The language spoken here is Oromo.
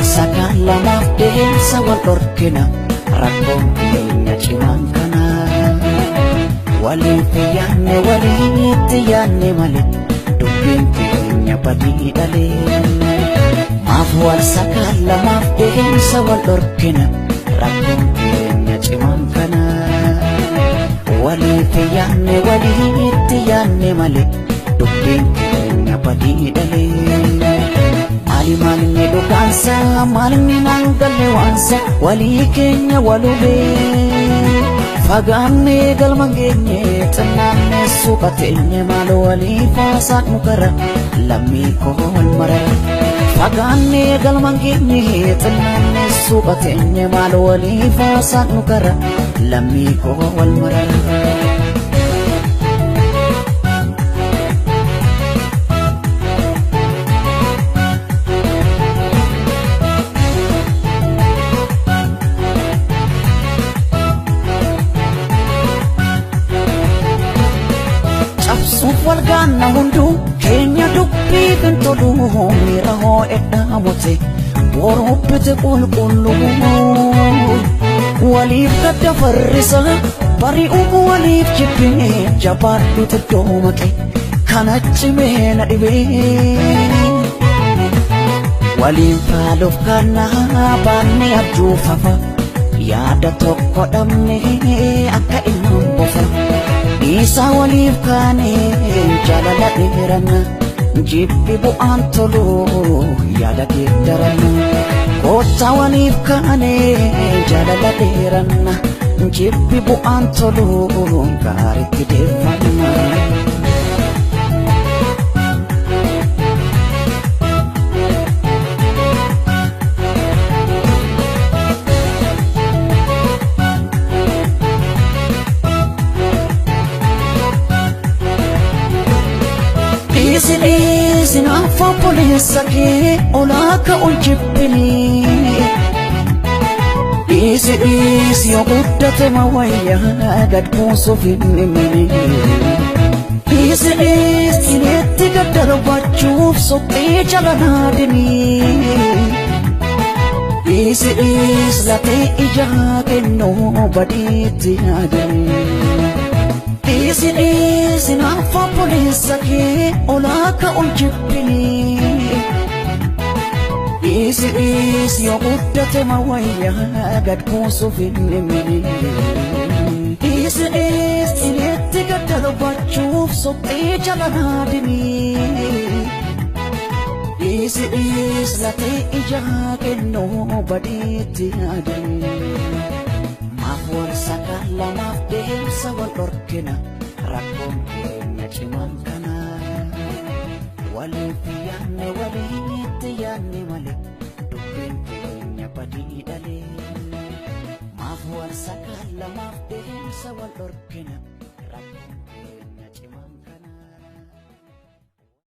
wal sakaallamaaf deemsa wal dhorkina rakkoon keenya cimaan kana. Waliif yaanne walitti yaanne malee dubbiin keenya badii dhalee. Maaf wal sakaallamaaf deemsa wal dhorkina rakkoon keenya cimaan kana. Waliif yaanne walitti yaanne malee dubbiin keenya badii dhalee. Maali maalinni dhugaansa maalinni naan galle waansa walii keenya walubee. Fagaannee galma geenye xinnaannee suuqa teenye maal walii faasaan nu gara lammii koo wal marara. Fagaannee galma geenye xinnaannee suuqa teenye maal walii faasaan nu gara lammii koo wal marara. Cabsuuf wal gaanna hunduu keenya dubbii kan tolu miira hoo'edhaa mute boruubbite qulqulluu. Waliif gadda farrisa bari'uu waliif jibbee jabaadhu xiddoo maqe kana cimee na dhibee. Waliin faaluuf kannaa baanne abjuu fafa yaada tokko dhabne akka ilmaan bofa. Dhiisaa waliif kaane jaalala dheeranna jibbi bu'aan tolu yaada geeddaranna. Koottaa waliif kaane jaalala dheeranna jibbi bu'aan tolu gaariitti deeffanna. Dhiisi dhiisi naaf obboleessa kee olaa ka'uun jibbinii. Dhiisi dhiisi yoo guddate ma wayyaa gad buusuuf hin dhimini. Dhiisi dhiisi itti gad darbachuuf suphee jala naadinii. Dhiisi dhiisi latee ijaa kennuu badiitti yaadanii. Dhiisi dhiisi naaf obboleessa kee olaa ka'uun jibbinii. Dhiisi dhiisi yoo guddate ma wayyaa gad buusuuf hin dhimini. Dhiisi dhiisi itti gad darbachuuf suphee jala naadinii. Dhiisi dhiisi latee ijaa kennuu badiitti yaadanii. Maaf wal sakaallamaaf deemsa wal dhorkina rakkoon keenya cimaan kana. Waliif yaanne walitti yaanne malee dubbiin keenya badii dhalee. Maaf wal sakaallamaaf deemsa wal dhorkina rakkoon keenya cimaan.